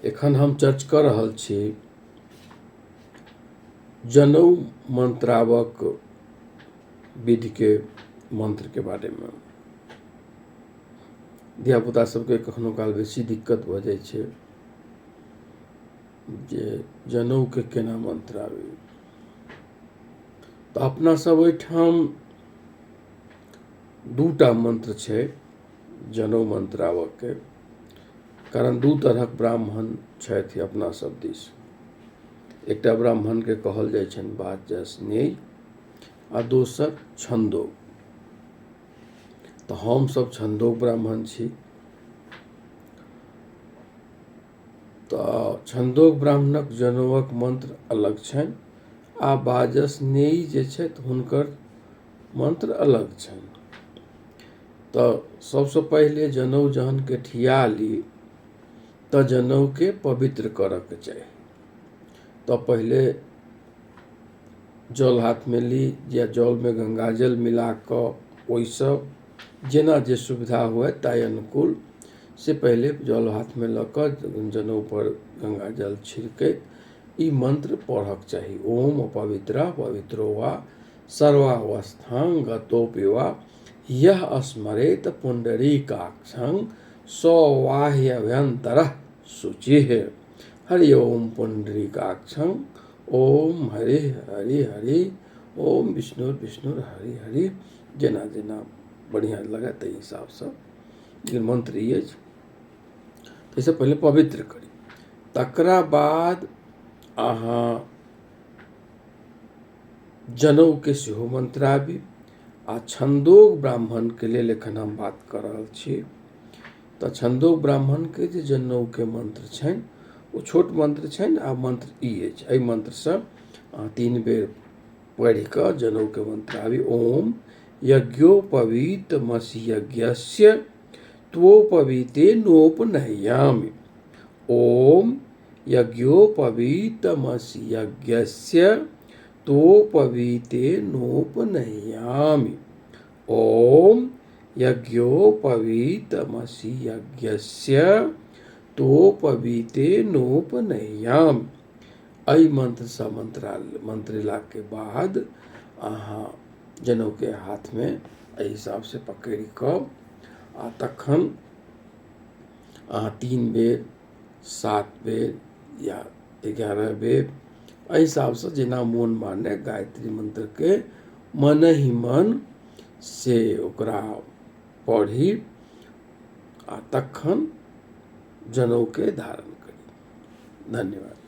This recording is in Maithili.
एखन हम चर्च कऽ रहल छी जनउ मन्त्रावक विधिके मन्त्रके बारेमे। धियापुता सबके कखनो काल बेसी दिक्कत भऽ जाइ छै जे जनउके केना मन्त्राबी। तऽ अपना सब ओहिठाम दूटा मन्त्र छै जनउ मन्त्राबऽके, कारण दू तरहक ब्राह्मण छथि अपना सब दिस। एकटा ब्राह्मणके कहल जाइ छनि वाजसनेयी आ दोसर छन्दोग। तऽ हमसब छन्दोग ब्राह्मण छी। तऽ छन्दोग ब्राह्मणक जनउक मन्त्र अलग छनि आ वाजसनेयी जे छथि हुनकर मन्त्र अलग छनि। तऽ सबसँ पहिले जनउ जहन गेठिया ली तऽ जनउके पवित्र करऽके चाही। तऽ पहिले जल हाथमे ली या जलमे गङ्गाजल मिला कऽ ओहिसँ जेना जे सुविधा हुए ताहि अनुकूल से पहिले जल हाथमे लऽ कऽ जनउपर गङ्गाजल छिड़कैत ई मन्त्र पढ़ऽके चाही। ओम अपवित्र पवित्रो वा सर्वावस्थां गतोपि वा यः स्मरेत पुण्डरीकाक्षं सौवाह्यभ्यन्तरः शुचिः। हरि ओम पुण्डरीकाक्षं ओम हरि हरि हरि ओम विष्णु विष्णु हरि हरि। जेना जेना बढ़िआँ लगै ताहि हिसाबसँ, लेकिन मन्त्र ई अछि। ताहिसँ पहिले पवित्र करी, तकरा बाद अहाँ जनउके सेहो मन्त्राबी। आ छन्दोग ब्राह्मणके लेल एखन हम बात कऽ रहल छी। तऽ छन्दोग ब्राह्मणके जे जनउके मन्त्र छनि ओ छोट मन्त्र छनि आ मन्त्र ई अछि। एहि मन्त्रसँ अहाँ 3 बेर पढ़ि कऽ जनउके मन्त्र आबी। ओम यज्ञोपवीतमसि यज्ञस्य त्वोपवीते नोपनयामि। ओम यज्ञोपवीतमसि यज्ञस्य त्वोपवीते नोपनयामि। ओम यज्ञोपवीतमसि यज्ञस्य त्वोपवीते नोपनयामि। एहि मन्त्रसँ मन्त्रेलाके बाद अहाँ जनउके हाथमे एहि हिसाबसँ पकड़ि कऽ आ तखन अहाँ 3 बेर 7 बेर या 11 बेर एहि हिसाबसँ जेना मोन माने गायत्री मन्त्रके मन ही मन से ओकरा पढ़ी आ तखन जनउके धारण करी। धन्यवाद।